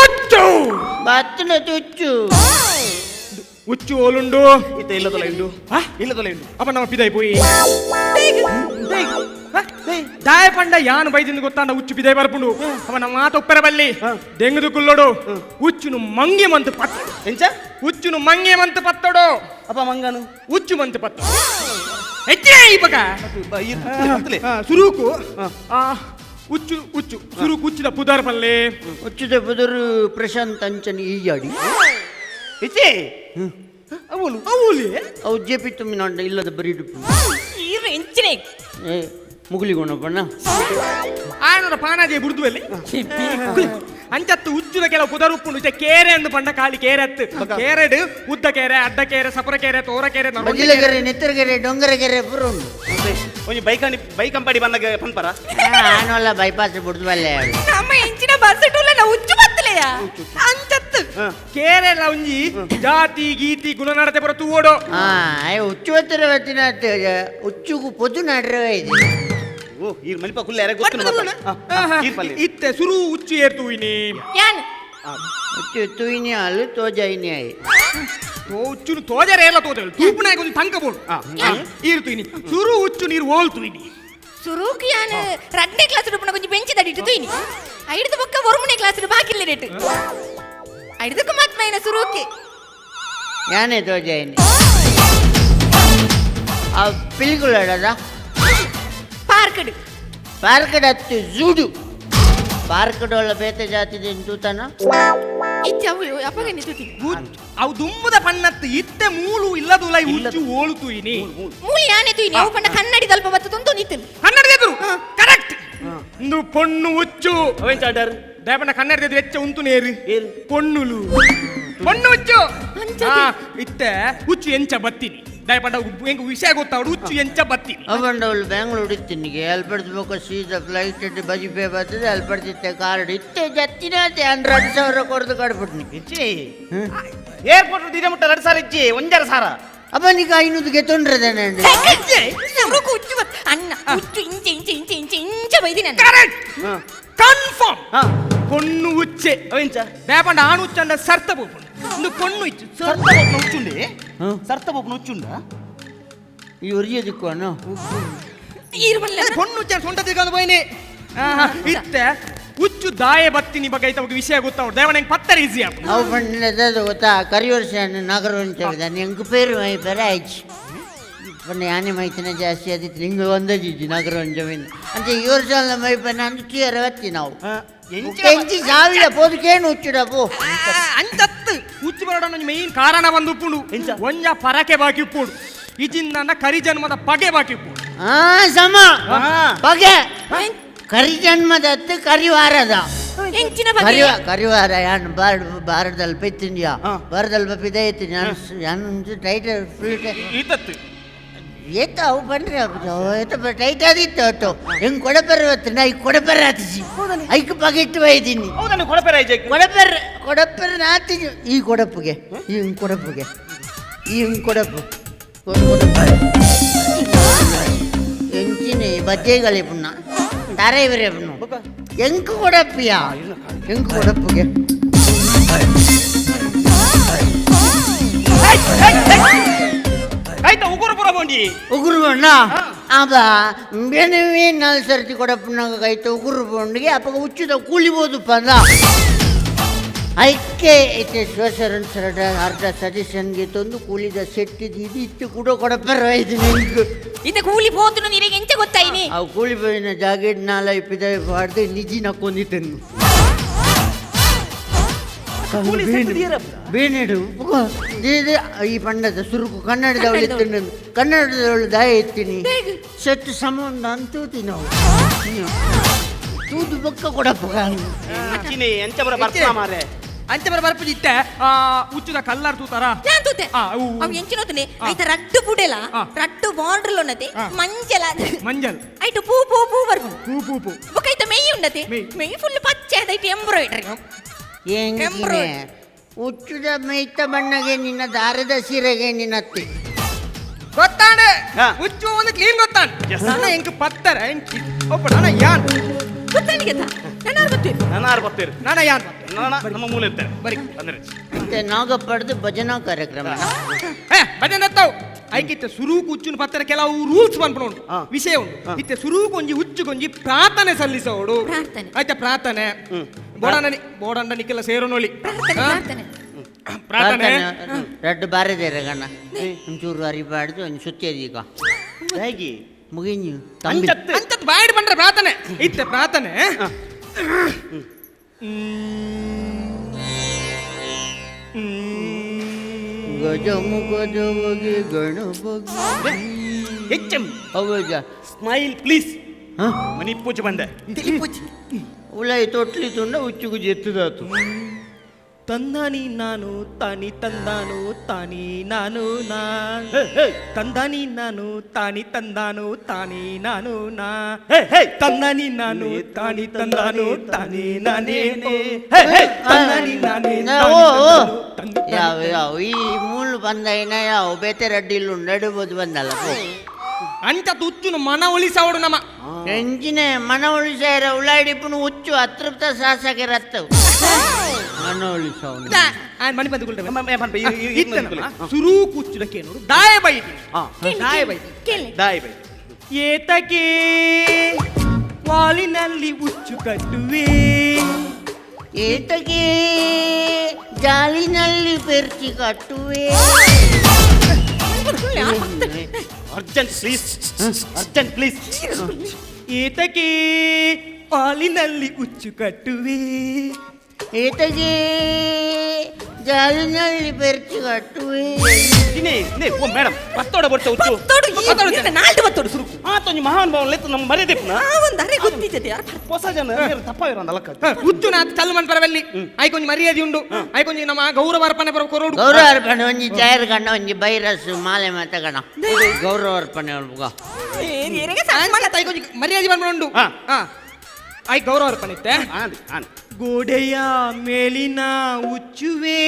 ಉಚ್ಚು ಬತ್ತನ ಉಚ್ಚು ಉಚ್ಚು ಓಲುಂಡು ಇತ್ತ ಇಲ್ಲದಲ್ಲ ಇಂಡು ಇಲ್ಲದಲ್ಲ ಇಂಡು ಅಪ್ಪ ನಮ್ಮ ಪಿದೈ ಪೋಯಿ ದಾಯ ಪಂಡ ಯಾನು ಬೈದಿಂದ ಗೊತ್ತಾಂಡ ಉಚ್ಚು ಪಿದೈ ಬರ್ಪುಂಡು ಅವ ನಮ್ಮ ಮಾತ ಒಪ್ಪರ ಬಲ್ಲಿ ದೆಂಗದು ಕುಲ್ಲೋಡು ಉಚ್ಚುನು ಮಂಗೆ ಮಂತು ಪತ್ತಡು ಎಂಚ ಉಚ್ಚುನು ಮಂಗೆ ಮಂತು ಪತ್ತಡು ಅಪ್ಪ ಮಂಗನು ಉಚ್ಚು ಮಂತು ಪತ್ತಡು ಹೆಚ್ಚೇ ಇಪಕ ಸುರುಕು ಉಚ್ಚು ಉಚ್ಚು ಸುರುಕು ಉಚ್ಚಿದ ಪುದರ್ ಪಲ್ಲೆ ಉಚ್ಚಿದ ಪುದರು ಪ್ರಶಾಂತ್ ಅಂಚನ್ ಈಜಾಡಿ ಹೆಚ್ಚೇ ಅವಳು ಅವಳಿ ಅವು ಜೆಪಿ ತುಂಬಿನ ಇಲ್ಲದ ಬರೀ ಎಂಚನೆ ಮುಗುಲಿಗೋಣಪ್ಪಣ್ಣ ಆಯನೋಡ ಪಾನಾಜೆ ಬುಡ್ದುವಲ್ಲಿ ಅಂಚತ್ತು ಉಚ್ಚುದ ಕೆಲವು ಪುದರ್ ಉಪ್ಪುಂಡು ಇತ್ತೆ ಕೇರೆ ಅಂದು ಪಂಡ ಖಾಲಿ ಕೇರೆ ಅತ್ತು ಕೇರೆಡು ಉದ್ದ ಕೇರೆ ಅಡ್ಡ ಕೇರೆ ಸಪುರ ಕೇರೆ ತೋರ ಕೇರೆ ಬಜಿಲಗೆರೆ ನೆತ್ತರಗೆರೆ ಡೊಂಗರಗೆರೆ ಪೂರ ಉಂಡು ಒಂಜಿ ಬೈಕ್ ಬೈಕ್ ಅಂಪಾಡಿ ಬಂದಾಗ ಪನ್ಪರ ಆನೋಲ್ಲ ಬೈಪಾಸ್ ಬುಡ್ದುವಲ್ಲೇ ನಮ್ಮ ಎಂಚಿನ ಬಸ್ ಟೂಲ ನಾವು ಉಚ್ಚು ಬತ್ತಲೆಯ ಅಂಚತ್ತು ಕೇರೆ ಎಲ್ಲ ಒಂಜಿ ಜಾತಿ ಗೀತಿ ಗುಣನಡತೆ ಪೂರ ತೂವೋಡು ಉಚ್ಚು ಬತ್ತರ ಬತ್ತಿನ ಉಚ್ಚುಗು ಪೊದು ನಡ್ರವೇ ಇದೆ ಓ ಈ ಮಲಿಪ ಕುಲ್ಲ ಯಾರ ಗೊತ್ತು ಇತ್ತೆ ಸುರು ಉಚ್ಚು ಏರ್ತುವಿನಿ ಯಾನ್ ಉಚ್ಚು ತುಯಿನಿ ಅಲ್ಲು ತೋಜಾಯಿನಿ ಆಯಿ ಉಚ್ಚುನು ತೋಜರೆ ಎಲ್ಲ ತೋಜರು ತೂಪುನಾಗ ಒಂದು ತಂಕ ಬೋಡು ಈರ್ತುಯಿನಿ ಸುರು ಉಚ್ಚು ನೀರು ಓಲ್ತುಯಿನಿ ಸುರುಕು ಯಾನ್ ರಡ್ನೇ ಕ್ಲಾಸ್ ರೂಪಣ ಕೊಂಚ ಬೆಂಚಿ ತಡಿಟ್ಟು ತುಯಿನಿ ಐಡ್ದು ಬೊಕ್ಕ ಒರುಮನೆ ಕ್ಲಾಸ್ ಬಾಕಿಲ್ಲ ರೇಟ್ ಐಡ್ದಕ್ಕೆ ಮಾತ್ಮೈನ ಸುರುಕೆ ಯಾನೇ ತೋಜಾಯಿನಿ ಆ ಪಿಲ್ಗುಳದ ಪಾರ್ಕಡ್ ಪಾರ್ಕಡ್ ಅತ್ತು ಜೂಡು ಪಾರ್ಕಡೊಳ ಬೇತೆ ಜಾತಿ ತೂತನ ಅವು ದುಮ್ಮದ ಪಣ್ಣತ್ತು ಇತ್ತೆ ಮೂಲು ಇಲ್ಲದುಲ ಉಚ್ಚು ಓಳು ತುಯಿನಿ ಮೂಲು ಯಾನೆ ತುಯಿನಿ ಅವು ಪಂಡ ಕನ್ನಡಿ ದಲ್ಪ ಬತ್ತು ತುಂತು ನಿತ್ತು ಕನ್ನಡಿ ಎದುರು ಕರೆಕ್ಟ್ ಇಂದು ಪೊಣ್ಣು ಉಚ್ಚು ಅವೇನ್ ಚಾಡರ್ ದೇಪಣ್ಣ ಕನ್ನಡಿ ಎದುರು ಹೆಚ್ಚ ಉಂತು ನೇರು ಪೊಣ್ಣುಲು ಪೊಣ್ಣು ಉಚ್ಚು ಇತ್ತೆ ಉಚ್ಚು ಎಂಚ ಬತ್ತೀನಿ ದಯಪಂಡ ಎಂಕ್ ವಿಷಯ ಗೊತ್ತಾವಡು ಉಚ್ಚು ಎಂಚ ಬತ್ತೀನಿ ಅವಳು ಬೆಂಗಳೂರು ಇತ್ತಿನಿಗೆ ಅಲ್ಪಡ್ದು ಸೀದಾ ಫ್ಲೈಟ್ ಇಟ್ಟು ಬಜಿಪೇ ಬರ್ತದೆ ಅಲ್ಪಡ್ತಿತ್ತೆ ಕಾರ್ಡ್ ಇತ್ತೆ ಜತ್ತಿನ 2000 ಕೊಡ್ದು ಕಡ್ಬಿಟ್ನಿ ಇಚ್ಚಿ ಏರ್ಪೋರ್ಟ್ ದಿನ ಮುಟ್ಟ 2,000 ಇಚ್ಚಿ 1.5 ಸಾವಿರ ಅಪ್ಪ ನೀಗ 500 ಗೆತ್ತೊಂಡ್ರದೇನೆ ಉಚ್ಚು ಅಣ್ಣ ಉಚ್ಚು ಇಂಚೆ ಇಂಚೆ ಇಂಚೆ ಇಂಚೆ ಇಂಚ ಬೈದಿನ ಕರೆಕ್ಟ್ ಕನ್ಫರ್ಮ್ ಪೊಣ್ಣು ಉಚ್ಚೆ ಅವೆಂಚ ದಯಪಂಡ ಆಣು ಉಚ್ಚಂಡ ಸರ್ತ ಬೋಪುಂಡು ಇಂದು ಪೊಣ್ಣು ಇಚ್ಚು ಸರ್ತ ಬೋಪುನ ಉಚ್ಚುಂಡೆ ಸರ್ತ ಬೋಪುನ ಉಚ್ಚುಂಡ ಈ ಒರಿಯ ದಿಕ್ಕು ಪೊಣ್ಣು ಉಚ್ಚ ಸೊಂಟ ತಿರ್ಕೊಂಡು ಪೋಯಿನಿ ಇತ್ತೆ ಉಚ್ಚು ದಾಯ ಬತ್ತಿನಿ ಬಗ್ಗೆ ಐತ ವಿಷಯ ಗೊತ್ತಾವ್ ದಯವ ನಂಗೆ ಪತ್ತರ ಈಸಿ ಆಪು ಅವು ಪಂಡ ಗೊತ್ತಾ ಕರಿವರ್ಷ ನಗರ ಎಂಕ್ ಪೇರು ಮೈ ಪೇರೆ ಆಯ್ತು ಪಂಡ ಯಾನೆ ಮೈತಿನ ಜಾಸ್ತಿ ಆದಿತ್ತು ನಿಂಗೆ ಒಂದೇ ಜಿಜ್ಜಿ ನಗರ ಜಮೀನು ಅಂತ ಈ ವರ್ಷ ಮೈ ಪನ್ನ ಅಂದು ಚೀರ ಬತ್ತಿ ನಾವು ಎಂಚಿ ಸಾವಿರ ಪೋದುಕೇನು ಉಚ್ಚುಡ ಪೋ ಅಂಚತ್ತು ಉಚ್ಚು ಬರೋಡ ಮೇನ್ ಕಾರಣ ಬಂದು ಉಪ್ಪುಂಡು ಒಂಜ ಪರಕೆ ಬಾಕಿ ಉಪ್ಪುಂಡು ಇಜಿಂದ ಕರಿ ಜನ್ಮದ ಪಗೆ ಬಾಕಿ ಉಪ್ಪುಂಡು ಆ ಸಮ ಪಗೆ ಕರಿ ಜನ್ಮದತ್ತು ಕರಿವಾರದ ಎಂಚಿನ ಬಗ್ಗೆ ಕರಿವಾರ ಯಾನ್ ಬಾರದಲ್ಪ ಇತ್ತಿಂದ್ಯಾ ಬಾರದಲ್ಪ ಪಿದ ಇತ್ತೀನಿ ನಾನು ಟೈಟ್ ಫುಲ್ ಈತತ್ತು ಏತ ಅವು ಬಂದ್ರೆ ಏತ ಟೈಟ್ ಆದಿತ್ತು ಅಟ್ಟು ಹೆಂಗ್ ಕೊಡಪೆರ ನಾ ಈಗ ಕೊಡಪೆರ ಆತಿಜಿ ಐಕ್ ಪಗೆಟ್ಟು ಬೈದೀನಿ ಹೌದನ್ನು ಕೊಡಪೆರ ಐಜೆ ಕೊಡಪೆರ ಕೊಡಪೆರ ನಾತಿಜಿ ಈ ಕೊಡಪ್ಪುಗೆ ಈ ಕೊಡಪ್ಪುಗೆ ಈ ಕೊಡಪ್ಪು ಎಂಚಿನ ಬಜ್ಜೆಗಳಿ ಪುಣ್ಣ ತಾರೆ ಇವರೇ ಪುಣ್ಣ ಎಂಕು ಕೊಡಪ್ಪಿಯಾ ಎಂಕು ಕೊಡಪ್ಪುಗೆ ಆಯ್ತಾ ಉಗುರು ಪುರ ಬೋಂಡಿ ಉಗುರು ಬಣ್ಣ ಅಬ ಬೆನವೇ ನಾಲ್ ಸರ್ತಿ ಕೊಡಪ್ಪನಾಗ ಕೈತ ಉಗುರು ಬೋಂಡಿಗೆ ಅಪ್ಪಗ ಉಚ್ಚುದ ಕೂಲಿಬೋದು ಪಂದ ಐಕೆ ಐತೆ ಶ್ವಾಸರನ್ ಸರಡ ಅರ್ಧ ಸಜೆಷನ್ಗೆ ತಂದು ಕೂಲಿದ ಸೆಟ್ಟಿದ್ದು ಇದು ಇತ್ತು ಕೂಡ ಕೊಡಪ್ಪರ ಇದು ನಿಂಗೆ ಇದ ಕೂಲಿ ಪೋತುನು ನಿನಗೆ ಎಂಚ ಗೊತ್ತಾಯಿನಿ ಅವು ಕೂಲಿ ಬೈನ ಜಾಕೆಟ್ ನಾಲ ಇಪ್ಪಿದ ಬಾಡ್ದು ನಿಜಿ ನಕ್ಕೊಂದಿತ್ತನ್ನು ಬೇನೆಡು ಈ ಪಂಡದ ಸುರುಕು ಕನ್ನಡದವಳು ಇತ್ತು ಕನ್ನಡದವಳು ದಾಯ ಎತ್ತೀನಿ ಸೆಟ್ಟು ಸಂಬಂಧ ಅಂತೂತಿ ನಾವು ತೂದು ಬೊಕ್ಕ ಕೊಡಪ್ಪ ಎಂಚ ಬರ ಬರ್ತಾ ಮಾರೆ ಅಂಚ ಬರ ಬರ್ಪುಜಿ ಇತ್ತೆ ಉಚ್ಚುದ ಕಲ್ಲರ್ ತೂತಾರ ഞാൻ ತೂತೆ ಅವು ಎಂಚಿನೋತನೆ ಐತ ರಡ್ಡು ಪುಡೆಲ ರಡ್ಡು ಬಾರ್ಡರ್ ಉನ್ನತೆ ಮಂಜಲ ಮಂಜಲ್ ಐಟು ಪೂ ಪೂ ಪೂ ಬರ್ಪುಂಡು ಪೂ ಪೂ ಪೂ ಬೊಕ್ಕ ಐತ ಮೆಯ್ ಉಂಡತೆ ಮೆಯ್ ಫುಲ್ ಪಚ್ಚೆ ಅದೈಟ್ ಎಂಬ್ರಾಯ್ಡರಿ ಎಂಚಿನೆ ಉಚ್ಚುದ ಮೈತ ಬಣ್ಣಗೆ ನಿನ್ನ ದಾರದ ಸೀರೆಗೆ ನಿನ್ನತ್ತಿ ಗೊತ್ತಾಂಡೆ ಉಚ್ಚು ಒಂದು ಕ್ಲೀನ್ ಗೊತ್ತಾಂಡ್ ನನ್ನ ಎಂಕ್ ಪತ್ತರ ಎಂಕಿ ಒಪ್ಪ ನನ್ನ ಯಾನ್ ಗೊತ್ತಾಂಡಿಗೆ ನಾನು ಗೊತ್ತೇರು ನಾನು ಗೊತ್ತೇರು ನಾನು ಯಾನ್ ನಮ್ಮ ಮೂಲ ಇರ್ತಾರೆ ಬರಿ ಅಂದ್ರೆ ಮತ್ತೆ ನಾಗಪ್ಪಡ್ದು ಭಜನಾ ಕಾರ್ಯಕ್ರಮ ಭಜನೆ ಎತ್ತಾವು ಐಕಿತ್ತೆ ಸುರೂಕು ಉಚ್ಚುನ ಪತ್ತರ ಕೆಲವು ರೂಲ್ಸ್ ಪನ್ಪುಣ ವಿಷಯ ಉಂಟು ಇತ್ತೆ ಸುರೂಕು ಒಂಜಿ ಉಚ್ಚು ಕೊಂಜಿ ಪ್ರಾರ್ಥನೆ ಸಲ್ಲಿಸೋಡು ಆಯ್ತಾ ಪ್ರಾರ್ಥನೆ ಬೋಡಂಡ ಬೋಡಂಡ ನಿಕ್ಕೆಲ್ಲ ಸೇರೋನೊಳಿ ಪ್ರಾರ್ಥನೆ ರಡ್ಡು ಬಾರದೇರ ಗಣ್ಣ ಒಂಚೂರು ಅರಿಬಾರ್ದು ಒಂದು ಸುತ್ತಿಯದೀಗ ಹೇಗೆ ಮುಗಿಂಜು ತಂಬಿ ಅಂಚತ್ ಬಾಯ್ಡ್ ಬಂದ್ರೆ ಪ್ರಾರ್ಥನೆ ಇತ್ತೆ ಪ್ರಾರ್ಥನೆ ಗಜಮುಖದವಗೆ ಗಣಪಗೆ ಹೆಚ್ಚಂ ಅವಜ ಸ್ಮೈಲ್ ಪ್ಲೀಸ್ ಮನಿ ಪೂಜೆ ಬಂದೆ ಉಲೈ ತೊಟ್ಲಿ ತುಂಡ ಉಚ್ಚುಗು ಜೆತ್ತುದಾತು ತಂದಾನಿ ನಾನು ತಾನಿ ತಂದಾನು ತಾನಿ ನಾನು ನಾ ತಂದಾನಿ ನಾನು ತಾನಿ ತಂದಾನು ತಾನಿ ನಾನು ನಾ ತಂದಾನಿ ನಾನು ತಾನಿ ತಂದಾನು ತಾನಿ ನಾನೇ ತಂದಾನಿ ನಾನೇ ಯಾವ ಯಾವ ಈ ಮೂಲು ಬಂದ ಯಾವ ಬೇತೆ ರಡ್ಡಿಲು ನಡುಬೋದು ಬಂದಲ್ಲ ಅಂಚ ತುಚ್ಚುನು ಮನ ಒಲಿಸವಡು ನಮ್ಮ ಎಂಜಿನೆ ಮನ ಉಳಿಸಾರ ಉಳ್ಳಾಡಿಪುನು ಹುಚ್ಚು ಅತೃಪ್ತ ಶಾಸಕರ ರತ್ತವು ಮನ ಉಳಿಸವನು ಮಣಿ ಬಂದು ಸುರು ಕೂಚುದಕ್ಕೆ ನೋಡು ದಾಯ ಬೈತೀನಿ ದಾಯ ಬೈತೀನಿ ದಾಯ ಬೈ ಏತಕ್ಕೆ ವಾಲಿನಲ್ಲಿ ಉಚ್ಚು ಕಟ್ಟುವೆ ಏತಕ್ಕೆ ಜಾಲಿನಲ್ಲಿ ಪೆರ್ಚಿ ಕಟ್ಟುವೆ urgent please urgent please ಏತಕ್ಕೆ ವಾಲಿನಲ್ಲಿ ಉಚ್ಚು ಕಟ್ಟುವೆ ಏತಗೆ ಜಾಲಿನಲ್ಲಿ ಪೆರ್ಚಿ ಕಟ್ಟುವೆ ಮೇಡಮ್ ಪತ್ತೋಡ ಬರ್ತಾ ಉಚ್ಚು ನಾಲ್ಕು ಬತ್ತೋಡು ಸುರುಕು ಆತೊಂಜಿ ಮಹಾನ್ ಭಾವ ಲೆತ್ತು ನಮ್ಮ ಮರ್ಯಾದೆ ಒಂದು ಅರೆ ಗೊತ್ತಿದ್ದದೆ ಹೊಸ ಜನ ತಪ್ಪಾಗಿರೋ ಅಲಕ್ಕ ಉಚ್ಚು ನಾತ್ ಚಲ್ಮನ್ ಪರವಲ್ಲಿ ಐಕೊಂಜಿ ಮರ್ಯಾದೆ ಉಂಡು ಐಕೊಂಜಿ ನಮ್ಮ ಗೌರವ ಅರ್ಪಣೆ ಬರೋ ಕೊರೋಡು ಗೌರವ ಅರ್ಪಣೆ ಒಂಜಿ ಚಾಯರ್ ಕಣ್ಣ ಒಂಜಿ ಬೈರಸ್ ಮಾಲೆ ಮಾತ ಕಣ ಗೌರವ ಅರ್ಪಣೆ ಐಕೊಂಜಿ ಮರ್ಯಾದೆ ಬಂದ್ಬಿಡು I ಗೌರವ ಅರ್ಪಣೆ ಇತ್ತೆ ಗೋಡೆಯ ಮೇಲಿನ ಉಚ್ಚುವೆ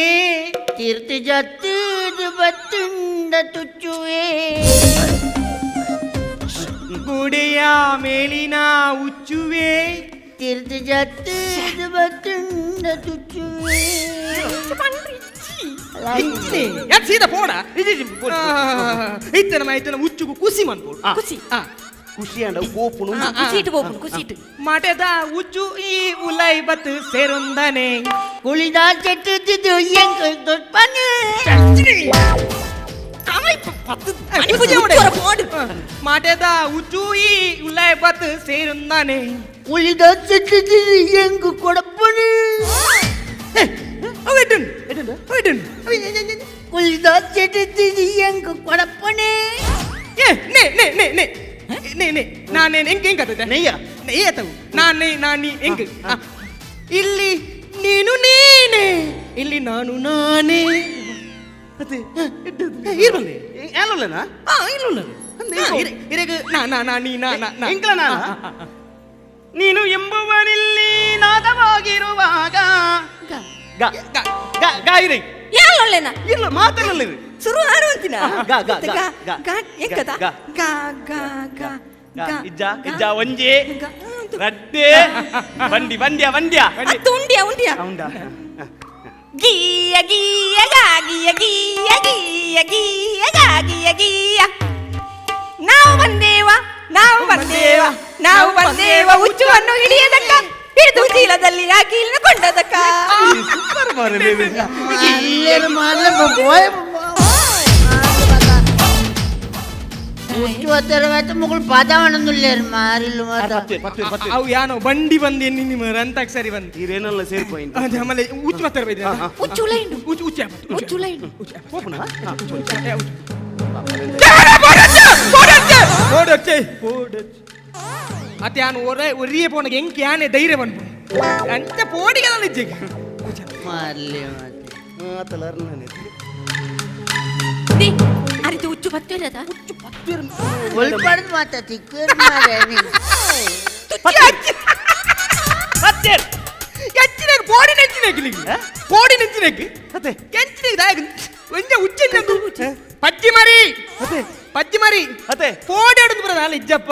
ತೀರ್ಥ ಜತ್ತಿದು ಬತ್ತುಂಡ ತುಚ್ಚುವೆ ಗೋಡೆಯ ಮೇಲಿನ ಉಚ್ಚುವೆ ತೀರ್ಥ ಜತ್ತಿದು ಬತ್ತುಂಡ ತುಚ್ಚುವೆ ಯಾಕೆ ಸೀದಾ ಪೋಡ ಇತ್ತೆ ನಮ್ಮ ಇತ್ತನ ಉಚ್ಚುಗು ಕುಸಿ ಮನ್ಪೋಡು ಕುಸಿ ಖುಷಿ ಅಂಡ ಗೋಪುನು ಕುಸಿಟ್ಟು ಬೋಪುನು ಕುಸಿಟ್ಟು ಮಟದ ಉಚ್ಚು ಈ ಉಲೈ ಬತ್ತು ಸೇರುಂದನೆ ಕುಳಿದ ಚೆಟ್ಟುತ್ತಿದ್ದು ಎಂಕ ದೊಡ್ಡಪನೆ ಮಾಟೆದ ಉಚ್ಚು ಈ ಉಲ್ಲಾಯ ಬತ್ ಸೇರುಂದಾನೆ ಉಳಿದ ಎಂಗು ಕೊಡಪ್ಪಣಿ ಉಳಿದ ಎಂಗು ಕೊಡಪ್ಪಣಿ ಏ ನೇ ನೇ ನೇ ನೇ ನೇ ನೇ ನಾನೇ ಎಂಕ್ ಎಂಕ್ ಅತ್ತ ನೆಯ್ಯ ನೆಯ್ಯ ತಗು ನಾನೇ ನಾನಿ ಎಂಕ್ ಇಲ್ಲಿ ನೀನು ನೀನೇ ಇಲ್ಲಿ ನಾನು ನಾನೇ ಇರ್ಬಲ್ಲೆ ಏನಲ್ಲನಾ ಆ ಇಲ್ಲ ಇರೆಗ್ ನಾ ನಾ ನಾ ನೀ ನಾ ನಾ ಎಂಕ್ಲ ನಾನ ನೀನು ಎಂಬುವನಿಲ್ಲಿ ನಾದವಾಗಿರುವಾಗ ಗ ಗ ಗ ಇರಿ ಯಾಲೊಲ್ಲೆನಾ ಇಲ್ಲ ಮಾತಲ್ಲ ಇರಿ ಸುರು ಹಾರುವಂತಿನ ಗ ಗ ಗ ಗ ಗ ಎಂಕದ ಗ ಗ ಗ ಗ ಗ ಇಜ್ಜ ಇಜ್ಜ ಒಂಜಿ ರಡ್ಡೆ ಬಂಡಿ ಬಂಡ್ಯ ಬಂಡ್ಯ ಅತ್ತು ಉಂಡಿಯ ಉಂಡಿಯ ಉಂಡ ಗೀಯ ಗೀಯ ಗಾ ಗೀಯ ಗೀಯ ಗೀಯ ಗೀಯ ಗಾ ಗೀಯ ಗೀಯ ನಾವು ಬಂದೇವ ನಾವು ಬಂದೇವ ನಾವು ಬಂದೇವ ಹುಚ್ಚುವನ್ನು ಹಿಡಿಯದಕ್ಕ ಹಿಡಿದು ಚೀಲದಲ್ಲಿ ಹಾಕಿ ಇಲ್ಲಿ ಕೊಂಡದಕ್ಕ ಹುಚ್ಚು ಹತ್ತಿರ ಮುಗುಳು ಪದವಣ್ಣುಲ್ಲೇರು ಮಾರಿಲ್ಲು ಮಾತ ಅವು ಯಾನೋ ಬಂಡಿ ಬಂದು ಎನ್ನಿ ನಿಮ್ಮ ರಂತಾಕ್ ಸರಿ ಬಂದು ಇರೇನಲ್ಲ ಸೇರ್ಪೋಯಿಂಟ್ ಆಮೇಲೆ ಉಚ್ಚು ಮಾತಾಡ ಉಚ್ಚು ಉಲೈಂಡು ಉಚ್ಚು ಉಚ್ಚು ಉಚ್ಚು ಉಲೈಂಡು ಅತ್ತೆ ಯಾನು ಒರೆ ಒರಿಯೇ ಪೋಣಗೆ ಎಂಕ್ ಯಾನೆ ಧೈರ್ಯ ಬಂದ್ಪು ಅಂಚ ಪೋಡಿಗೆಲ್ಲ ನಿಜ್ಜೆಗೆ ಮಾರ್ಲಿ ಮಾತೆ ಅರಿತು ಉಚ್ಚು ಪತ್ತೇರದ ಉಚ್ಚು ಪತ್ತೇರ ಒಲ್ಪಡ್ದು ಮಾತ ತಿಕ್ಕೇರು ಮಾರೆ ಪತ್ತೇರ್ ಎಚ್ಚಿನೆಗ್ ಪೋಡಿ ನೆಚ್ಚಿನೆಗ್ ನಿಂಗೆ ಪೋಡಿ ನೆಚ್ಚಿನೆಗ್ ಅತ್ತೆ ಕೆಂಚಿನೆಗ್ ದಾಯಗ ಒಂಜ ಉಚ್ಚ ಪಜ್ಜಿ ಮರಿ ಪಜ್ಜಿ ಮರಿ ಅತ್ತೆ ಪೋಡಿ ಆಡುದು ಬರದ ಅಲ್ಲ ಇಜ್ಜಪ್ಪ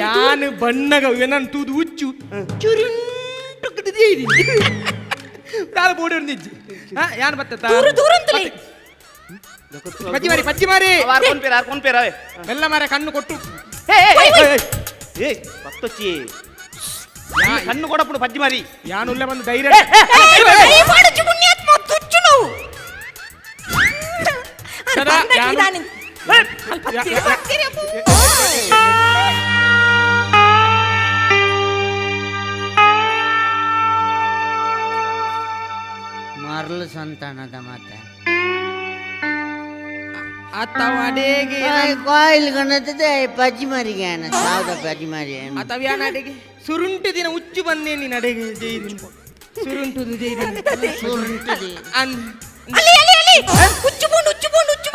ಯಾನು ಬಣ್ಣಗ ನನ್ನ ತೂದು ಉಚ್ಚು ಚುರುಂಟು ದಾಲ ಪೋಡಿ ಆಡುದು ಇಜ್ಜಿ ಯಾನು ಬತ್ತ ದೂರ ದೂರ ಅಂತಲೇ ಪಜ್ಜಿ ಮಾರಿ ಪಜ್ಜಿ ಮಾರಿ ಆರ್ಕೊಂಡ್ ಪೇರ್ ಆರ್ಕೊಂಡ್ ಪೇರ್ ಅವೇ ಮೆಲ್ಲ ಮಾರ ಕಣ್ಣು ಕೊಟ್ಟು ಏ ಪತ್ತೊಚ್ಚಿ ಕಣ್ಣು ಕೊಡಪ್ಪಡು ಪಜ್ಜಿ ಮಾರಿ ಯಾನುಲ್ಲ ಬಂದು ಧೈರ್ಯ ಪುಣ್ಯಾತ್ಮ ತುಚ್ಚು ನಾವು ಮರಳು ಸಂತಾನದ ಮಾತ ಅತ್ತವ ಅಡೇಗೆ ಕಾಯಿಲ್ ಗಣತದೆ ಪಜ್ಜಿ ಮಾರಿಗೆ ಸಾವ್ದ ಪಜ್ಜಿ ಮಾರಿ ಅಥವಾ ಯಾನ ಅಡೆಗೆ ಸುರುಂಟು ದಿನ ಉಚ್ಚು ಬಂದೆ ನೀನು ಅಡೆಗೆ ಜೈದಿನ ಸುರುಂಟು ಜೈದಿನ ಸುರುಂಟು ಅಲ್ಲಿ ಅಲ್ಲಿ ಅಲ್ಲಿ ಉಚ್ಚು ಬೋಂಡು ಉಚ್ಚು ಬೋಂಡು ಉಚ್ಚು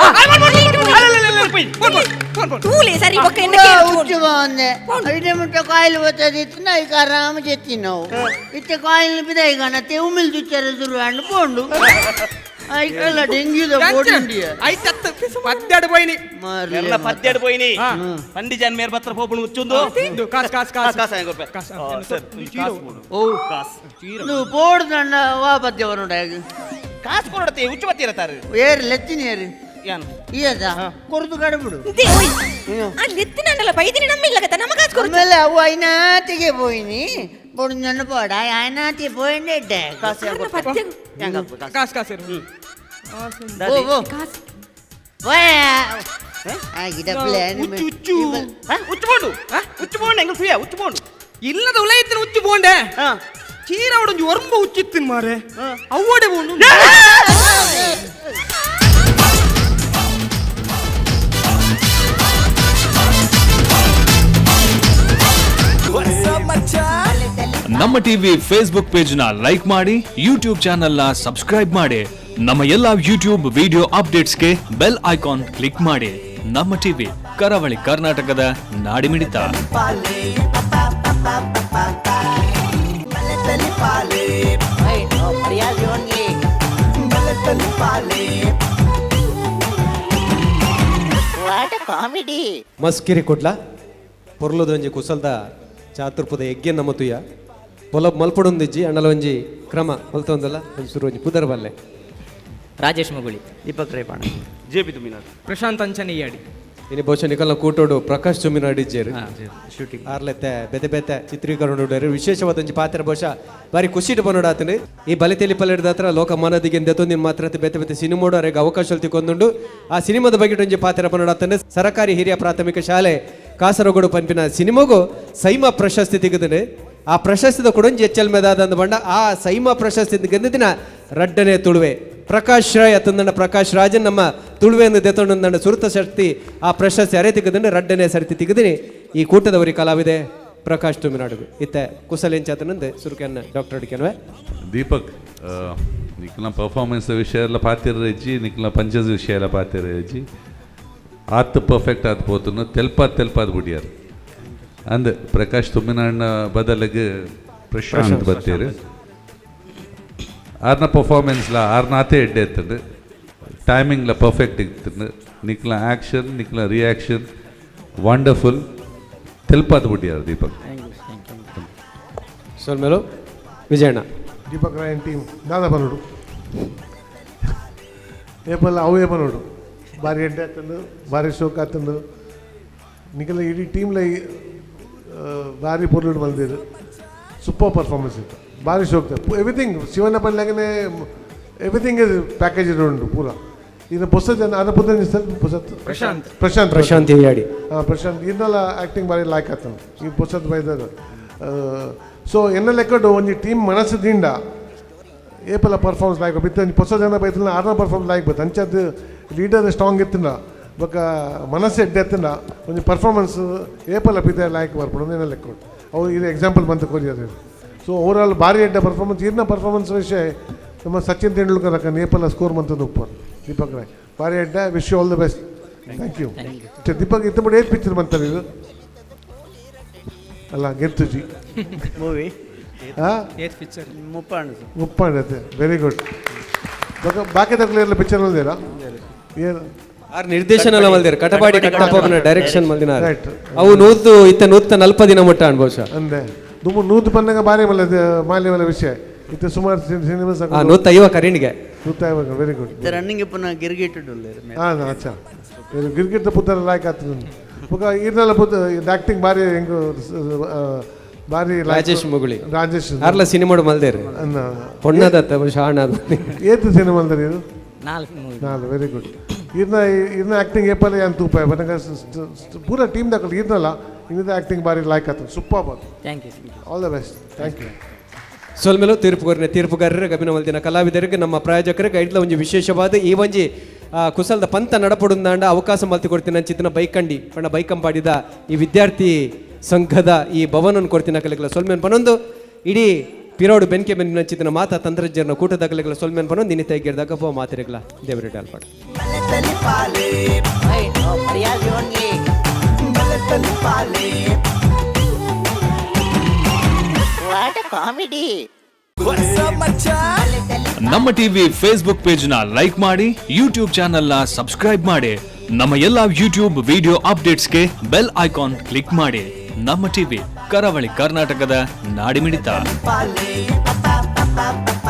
ತೂಲೆ ಸರಿ ಬೊಕ್ಕ ಎನ್ನ ಉಚ್ಚು ಬಂದೆ ಐಡೆ ಮುಟ್ಟ ಕಾಯಿಲ್ ಬರ್ತದಿತ್ತು ನಾ ಈಗ ಆರಾಮ ಜೆತ್ತಿ ನಾವು ಇತ್ತೆ ಕಾಯಿಲ್ ಬಿದ ಈಗ ನತ್ತೆ ಉಮಿಲ್ ತುಚ್ಚರ ಸುರು ಹಣ್ಣು ಪೋಂಡು ಐಕಲ್ಲ ಡೆಂಗ್ಯೂದ ಬೋಡಿಂಡಿಯ ಐತತ್ತು ಪದ್ಯಾಡು ಪೋಯಿನಿ ಎಲ್ಲ ಪದ್ಯಾಡು ಪೋಯಿನಿ ಪಂಡಿ ಜನ ಮೇರ್ ಬತ್ರ ಪೋಪುಣು ಉಚ್ಚುಂದು ಕಾಸ್ ಕಾಸ್ ಕಾಸ್ ಕಾಸ್ ಹೆಂಗ್ ರೂಪಾಯಿ ಕಾಸ್ ಸರ್ ಕಾಸ್ ಓ ಕಾಸ್ ನೀವು ಪೋಡ್ದಂಡ ವಾ ಪದ್ಯ ಬರೋಡ ಕಾಸು ಕೊಡತ್ತೆ ಉಚ್ಚು ಬತ್ತಿ ಇರತ್ತಾರೆ ಏರು ಲೆತ್ತಿನ ಏರು ಏನು ಇಯದ ಕೊರ್ದು ಕಡಬಿಡು ಲೆತ್ತಿನಂಡಲ್ಲ ಬೈದಿನಿ ನಮ್ಮ ಇಲ್ಲ ನಮ್ಮ ಕಾಸು ಕೊಡು ಆಮೇಲೆ ಅವು ಐನಾತಿಗೆ ಪೋಯಿನಿ ಬೊಡ್ದು ಪೋಡ ಐನಾತಿ ಪೋಯಿಂಡೆ ಇಡ್ಡೆ ಕಾಸು ಕಾಸು ಕಾಸು ಓ ಓ ಕಾಸು ಉಚ್ಚು ಉಚ್ಚು ಉಚ್ಚು ಬೋಂಡು ಉಚ್ಚು ಬೋಂಡು ಎಂಗ್ ಸುಯ ಉಚ್ಚು ಬೋಂಡು ಇಲ್ಲದ ಉಲಯತ್ತಿನ ಉಚ್ಚು ಬೋಂಡೆ ಚೀರ ಉಡಂಜಿ ಒರಂಬ ಉಚ್ಚಿತ್ತಿನ ಮಾರೆ ಅವ್ವಡೆ ಬೋಂಡು ನಮ್ಮ ಟಿವಿ ಫೇಸ್ಬುಕ್ ಪೇಜ್ ನ ಲೈಕ್ ಮಾಡಿ, ಯೂಟ್ಯೂಬ್ ಚಾನೆಲ್ ನ ಸಬ್ಸ್ಕ್ರೈಬ್ ಮಾಡಿ, ನಮ್ಮ ಎಲ್ಲಾ ಯೂಟ್ಯೂಬ್ ವಿಡಿಯೋ ಅಪ್ಡೇಟ್ಸ್ಗೆ ಬೆಲ್ ಐಕಾನ್ ಕ್ಲಿಕ್ ಮಾಡಿ. ನಮ್ಮ ಟಿವಿ, ಕರಾವಳಿ ಕರ್ನಾಟಕದ ನಾಡಿಮಿಡಿತ. ಮಸ್ಕಿರಿ ಕುಡ್ಲ ಪೊರ್ಲುದೊಂಜಿ ಕುಸಲ್ದ ಚಾತುರ್ಪದ ಯಜ್ಞ ನಮತುಯ ಪೊಲ ಮಲ್ಪಡೊಂದಿಜ್ಜಿ ಅಣ್ಣಲ ಒಂಜಿ ಕ್ರಮ ಮಲ್ತೊಂದಲ್ಲ ಒಂಜಿ ಸುರು ಒಂಜಿ ಪುದರ್ ಬಲ್ಲೆ. ರಾಜೇಶ್ ಮುಗುಳಿ, ದೀಪಕ್ ರೇಪಾಣ, ಜೆ ಪಿ ತುಮಿನಾಥ್, ಪ್ರಶಾಂತ್ ಅಂಚನೆಯ್ಯಾಡಿ. ಇನಿ ಬಹುಶಃ ನಿಕಲ್ನ ಕೂಟೋಡು ಪ್ರಕಾಶ್ ತುಮಿನಾಡಿಜ್ಜೇರು ಶೂಟಿಂಗ್ ಆರ್ಲೆತ್ತೆ ಬೇತೆ ಬೇತೆ ಚಿತ್ರೀಕರಣ ಉಡೇರು ವಿಶೇಷವಾದ ಒಂಜಿ ಪಾತ್ರ ಬಹುಶಃ ಬಾರಿ ಖುಷಿಟ್ ಬನ್ನೋಡಾತನು ಈ ಬಲಿತೆಲಿ ಪಲ್ಲೆಡ್ದ ಹತ್ರ ಲೋಕ ಮಾನದಿಗೆ ದೆತ್ತೊಂದಿನ ಮಾತ್ರ ಬೇತೆ ಬೇತೆ ಸಿನಿಮೋಡು ಅರೆಗ್ ಅವಕಾಶ ತಿಕ್ಕೊಂದುಂಡು. ಆ ಸಿನಿಮಾದ ಬಗ್ಗೆ ಒಂಜಿ ಪಾತ್ರ ಬನ್ನೋಡಾತನು. ಸರಕಾರಿ ಹಿರಿಯ ಪ್ರಾಥಮಿಕ ಶಾಲೆ ಕಾಸರಗೋಡು ಪನ್ಪಿನ ಸಿನಿಮಾಗೂ ಸೈಮಾ ಪ್ರಶಸ್ತಿ ತೆಗೆದನು. ಆ ಪ್ರಶಸ್ತಿದ ಕೊಡೊಂಜಿ ಎಚ್ಚಲ್ ಮೆದಾದ ಬಂಡ ಆ ಸೈಮಾ ಪ್ರಶಸ್ತಿ ಗೆದ್ದಿನ ರಡ್ಡನೆ ತುಳುವೆ ಪ್ರಕಾಶ್ ರಾಯ್ ಅತ್ತಂದಣ್ಣ ಪ್ರಕಾಶ್ ರಾಜನ್ ನಮ್ಮ ತುಳುವೆಯನ್ನು ದೆತ್ತೊಂಡಂದಣ್ಣ ಸುರುತ ಶಕ್ತಿ ಆ ಪ್ರಶಸ್ತಿ ಅರೆ ತೆಗೆದಂಡ ರಡ್ಡನೆ ಸರಿತಿ ತೆಗೆದಿನಿ ಈ ಕೂಟದವರಿ ಕಲಾವಿದೆ ಪ್ರಕಾಶ್ ತುಮಿನಾಡು. ಇತ್ತೆ ಕುಸಲೆಂಚಾತನಂದು ಸುರುಕೆನ್ನ ಡಾಕ್ಟರ್ ಅಡಿಕೆನ್ವೆ. ದೀಪಕ್ ನಿಕ್ಲ ಪರ್ಫಾರ್ಮೆನ್ಸ್ ವಿಷಯ ಎಲ್ಲ ಪಾತಿರ ಹೆಜ್ಜಿ ನಿಕ್ಲ ಪಂಚಸ್ ವಿಷಯ ಎಲ್ಲ ಪಾತಿರ ಹೆಜ್ಜಿ ಆತ್ ಪರ್ಫೆಕ್ಟ್ ಆತ್ ಪೋತುನು ತೆಲ್ಪಾದ್ ತೆಲ್ಪಾದ್ ಬುಡಿಯಾರ್ ಅಂದ್ ಪ್ರಕಾಶ್ ತುಮ್ಮಿನಾಡ್ನ ಬದಲಿಗೆ ಪ್ರಶಾಂತ್ ಬತ್ತೀರು. ಆರ್ನ ಪರ್ಫಾರ್ಮೆನ್ಸ್ಲ ಆರ್ನ ಆತೆ ಎಡ್ಡೆ ಎತ್ತಂಡು ಟೈಮಿಂಗ್ಲ ಪರ್ಫೆಕ್ಟ್ ಇತ್ತಂಡು ನಿಕ್ಲ ಆ್ಯಕ್ಷನ್ ನಿಕ್ಲ ರಿಯಾಕ್ಷನ್ ವಂಡರ್ಫುಲ್ ತೆಲ್ಪಾದ್ ಬುಡಿಯಾರ್ ದೀಪಕ್. ಸೋಲ್ಮೇಲು ವಿಜಯಣ್ಣ. ದೀಪಕ್ ರಾಯನ್ ಟೀಮ್ ದಾದ ಬನ್ನೋಡು ಏಪಲ್ಲ ಅವು ಏಪನೋಡು ಭಾರಿ ಎಡ್ಡೆ ಆತಂದು ಭಾರಿ ಶೋಕ್ ಆತಂದು ನಿಕಲ ಇಡೀ ಟೀಮ್ಲ ಭಾರಿ ಪೊರ್ಲುಡು ಬಂದಿರು. ಸೂಪರ್ ಪರ್ಫಾರ್ಮೆನ್ಸ್ ಇತ್ತು, ಭಾರಿ ಶೋಕ್. ಎವ್ರಿಥಿಂಗ್ ಶಿವನ ಪಲ್ಲಾಗನೆ everything is package ಉಂಟು ಪೂರ. ಇದು ಹೊಸ ಜನ ಅದ ಪುತ್ತ ಹೊಸ ಪ್ರಶಾಂತ್. ಪ್ರಶಾಂತ್ ಪ್ರಶಾಂತ್ ಹಿರಿಯಾಡಿ. ಹಾಂ ಪ್ರಶಾಂತ್ ಇದನ್ನೆಲ್ಲ ಆ್ಯಕ್ಟಿಂಗ್ ಭಾರಿ ಲಾಯ್ಕ್ ಆತನು ಈ ಪೊಸತ್ ಬೈದರ್. ಸೊ ಎನ್ನ ಲೆಕ್ಕಡು ಒಂಜಿ ಟೀಮ್ ಮನಸ್ಸು ದಿಂಡ ಏಪಲ ಪರ್ಫಾರ್ಮೆನ್ಸ್ ಲಾಯ್ಕ್ ಬಿತ್ತು ಒಂಜಿ ಹೊಸ ಜನ ಬೈತಲ್ಲ ಆರ್ನ ಪರ್ಫಾರ್ಮೆನ್ಸ್ ಲಾಯ್ಕ್ ಬತ್ತು ಅಂಚದ್ದು ಲೀಡರ್ ಸ್ಟ್ರಾಂಗ್ ಇತ್ತಿನ ಬೊಕ್ಕ ಮನಸ್ಸು ಎಡ್ಡೆ ಎತ್ತಿನ ಒಂಜಿ ಪರ್ಫಾರ್ಮೆನ್ಸ್ ಏಪಲ ಪಿತ ಲಾಯ್ಕ್ ಬರ್ಪುಂಡು ಎನ್ನ ಲೆಕ್ಕಡು. ಅವು ಇದು ಎಕ್ಸಾಂಪಲ್ ಬಂತು ಕೊರಿಯರ್. ಸೊ ಓವರ್ ಆಲ್ ಭಾರಿ ಎಡ್ಡೆ ಪರ್ಫಾರ್ಮೆನ್ಸ್. ಇರ್ನ ಪರ್ಫಾರ್ಮೆನ್ಸ್ ವಿಷಯ ನಮ್ಮ ಸಚಿನ್ ತೆಂಡೂಲ್ಕರ್ ಅಕ್ಕ ನೇಪಲ ಸ್ಕೋರ್ ಮಂತದ್ದು ಉಪ್ಪರು. ದೀಪಕ್ ರಾಯ್ ಭಾರಿ ಎಡ್ಡೆ, wish you all the best. Thank you Deepak. ಇತ್ತ ಏಟ್ ಪಿಕ್ಚರ್ ಬಂತಾರೆ ಇದು ಅಲ್ಲ ಗೆರ್ತುಜಿ ಮೂವಿ ಹಾಂ ಏತ್ ಪಿಕ್ಚರ್ ಮುಪ್ಪಾಂಡು ಸರ್. ಮುಪ್ಪಾಂಡ್. Very good. ಬಾಕಿ ತಗೊಳ್ಳಿರಲ್ಲ ಪಿಕ್ಚರ್ ಅಲ್ದೇರಾ ಏನು? ಆರ್ ನಿರ್ದೇಶನ ಮಲ್ದಿರ ಕಟಪಾಡಿ ಕಟ್ಟಪ್ಪನ ಡೈರೆಕ್ಷನ್ ಮಲ್ದಿನ. ರೈಟ್. ಅವು ನೂತು ಇತ್ತ ನೂತ್ತ ನಲ್ಪ ದಿನ ಮುಟ್ಟ ಅನ್ಬಹುಶಃ. ಅಂದೆ ದುಮ್ಮು ನೂತು ಬಂದಾಗ ಭಾರಿ ಮಲ್ಲ ಮಾಲಿ ಮಲ್ಲ ವಿಷಯ ಇತ್ತ ಸುಮಾರು ಸಿನಿಮಾ. ಆ 150 ಕರೀಣಿಗೆ. 150, very good. Running ಪುನಃ ಗಿರ್ಗಿಟ್ಟು. ಹಾಂ ಅಚ್ಚಾ ಗಿರ್ಗಿಟ್ಟ ಪುತ್ತರ ಲಾಯ್ಕ್ ಆಗ್ತದೆ. ಬೊಕ ಈರ್ನೆಲ್ಲ ಪುತ್ತ ಆ್ಯಕ್ಟಿಂಗ್ ಭಾರಿ ಹೆಂಗು ಭಾರಿ ಲಾಯ್ಕ್. ರಾಜೇಶ್ ಮುಗುಳಿ. ರಾಜೇಶ್ ಆರ್ಲ ಸಿನಿಮಾಡು ಮಲ್ದೇರು ಅನ್ನ ಪೊಣ್ಣದತ್ತ ಬಹುಶಃ ಹಣ. ಏತ್ ಸಿನಿಮಾ ಅಂದ್ರೆ ಇದು ನಾಲ್ಕು ಮೂವಿ. ನಾಲ್, ವೆರಿ ಗುಡ್. ಇರ್ನ ಇರ್ನ ಆ್ಯಕ್ಟಿಂಗ್ ಏಪಲ್ಲ ಏನು ತೂಪ ಬನಗ ಪೂರ ಟೀಮ್ ದಾಕಲ್ ಇರ್ನಲ್ಲ ಇನ್ನಿದ ಆ್ಯಕ್ಟಿಂಗ್ ಭಾರಿ ಲಾಯ್ಕ್ ಆಗ್ತದೆ. ಸೂಪರ್ ಬಾತ್. Thank you. All the best, thank you. ಸೊಲ್ಮೆಲು ತೀರ್ಪುಗಾರನ ತೀರ್ಪುಗಾರರಿಗೆ ಅಭಿನವಲ್ದಿನ ಕಲಾವಿದರಿಗೆ ನಮ್ಮ ಪ್ರಾಯೋಜಕರಿಗೆ ಐಡ್ಲ ಒಂಜಿ ವಿಶೇಷವಾದ ಈ ಒಂಜಿ ಕುಸಲ್ದ ಪಂತ ನಡಪಡುಂದಾಂಡ ಅವಕಾಶ ಮಲ್ತಿ ಕೊಡ್ತೀನಿ ಅಂಚಿತ್ತಿನ ಬೈಕಂಡಿ ಪಂಡ ಬೈಕಂಪಾಡಿದ ಈ ವಿದ್ಯಾರ್ಥಿ ಸಂಘದ ಈ ಭವನನ್ನು ಕೊಡ್ತೀನಿ ಕಲೆಗಳ ಸೊಲ್ಮೆನ್ ಪನೊಂದು ಇಡೀ ಪಿರೋಡು ಬೆನ್ಕೆ ಬೆನ್ನಿನ ಮಾತಾ ತಂತ್ರಜ್ಞರನ ಕೂಟದ ಕಲೆಗಳ ಸೊಲ್ಮೆನ್ ಪನೊಂದು ಇನ್ನಿತ ಗಿರ್ದಾಗ ಮಾತಿರಗ್ಲ ದೇವರ ಅಲ್ಪಾಡು. ನಮ್ಮ TV Facebook page ನ ಲೈಕ್ ಮಾಡಿ, ಯೂಟ್ಯೂಬ್ ಚಾನೆಲ್ ನ ಸಬ್ಸ್ಕ್ರೈಬ್ ಮಾಡಿ, ನಮ್ಮ ಎಲ್ಲಾ ಯೂಟ್ಯೂಬ್ ವಿಡಿಯೋ ಅಪ್ಡೇಟ್ಸ್ಗೆ bell icon click ಮಾಡಿ. ನಮ್ಮ ಟಿವಿ ಕರಾವಳಿ ಕರ್ನಾಟಕದ ನಾಡಿಮಿಡಿತ. ಪಾಪ.